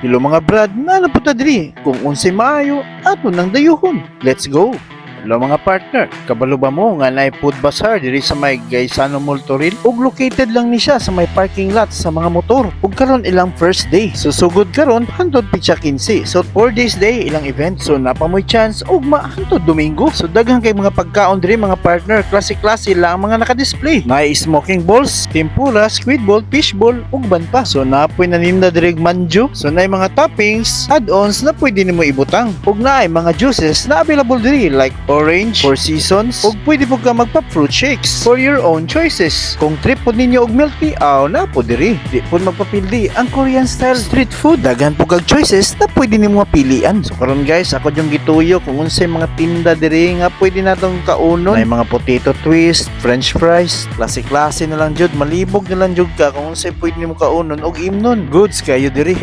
Hello, mga brad, naa na pud ta diri. Kung unsay maayo, ato nang dayuhon. Let's go! Hello, mga partner, kabalo ba mo nga naay food bazaar diri sa may Gaisano Mall, Toril? Ug located lang ni siya sa may parking lot sa mga motor. Ug karon ilang first day. So sugod karon hantod petsa 15. So 4 days day ilang event. So naa pa mo'y chance ugma hantod Domingo. So daghan kay mga pagkaon diri, mga partner, klase-klase lang ang mga naka-display. Naay smoking balls, tempura, squid ball, fish ball ug uban pa. So naa poy naninda diri manju. So naay mga toppings, add-ons na pwede nimo ibutang. Ug naay mga juices na available diri like orange, Four Seasons, ug pwede pud ka magpa fruit shakes for your own choices. Kung trip pud ninyo og milk tea, aw naa pud diri. Di pud magpapildi ang Korean style street food. Daghan pud kag choices na pwede nimo mapilian. So karon, guys, ako yung gituyo kung unsay mga tinda diri nga pwede natong kaunon. May mga potato twist, french fries, klase-klase na lang jud, malibog na lang jud ka kung unsay pwede nimo kaunon og imnon. Goods kayo diri.